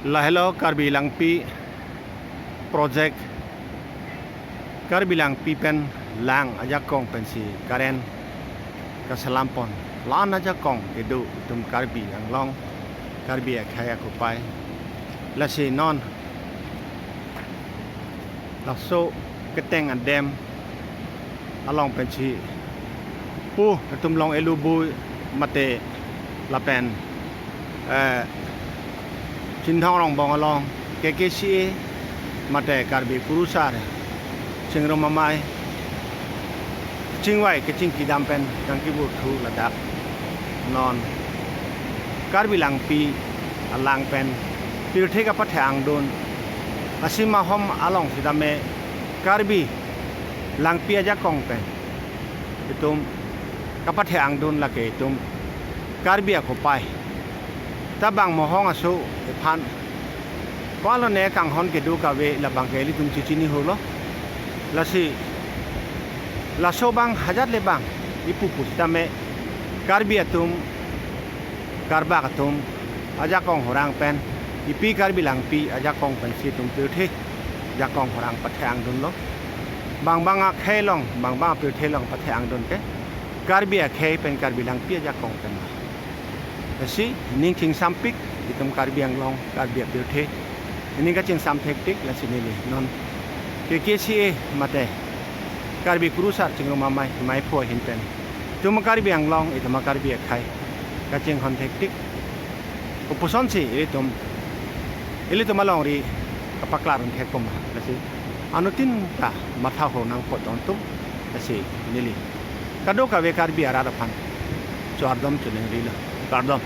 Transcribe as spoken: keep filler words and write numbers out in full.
Lahelo Karbi Langpi project, Karbi Langpi pen lang ajakong pensi current kaselampon. La-an ajakong kedo itum Karbi Anglong, Karbi akhei akopai. Lasi non laso keteng adem along pensi pu itum Long Elubui mate lapen eh, Chinthong Rongbong along K K C A mate Karbi Kurusar Chingrum Amei chingvai kachingki dam pen kangkibur thu ladak non Karbi Langpi alang pen pirthe kapathe-angdun, asim ahom along sitame Karbi Langpi ajakong pen itum kapathe-angdun lake itum Karbi akopai. Ta bang mohong aso ephan ko-an lone kanghon kedo kave labang ke ilitum chechini holo. Lasi laso bang hajat le bang ipu pusitame Karbi atum, Karbak atum ajakong horang pen, ipi Karbi Langpi ajakong pensi itum pirthe jakong horang pathe-angdunlo. Bang bang akhei along, bang bang apirthe along pathe-angdun ke Karbi akhei pen Karbi Langpi ajakong pen. Lasi ning chingsampik itum Karbi Anglong, Karbi apirthe. Ning kachingsam thektik lasi neli non K K C A mate Karbi Kurusar Chingrum Amei, meiphu ahin pen itum Karbi Anglong, itum Karbi akhei kachinghon thektik. Kopusonsi ilitum, ilitum alongri kapaklar un thek puma. Lasi anuttin ta matha ho nangpo tong atum. Lasi neli kadokave Karbi arat aphan chokardom choningrilo. Kardom.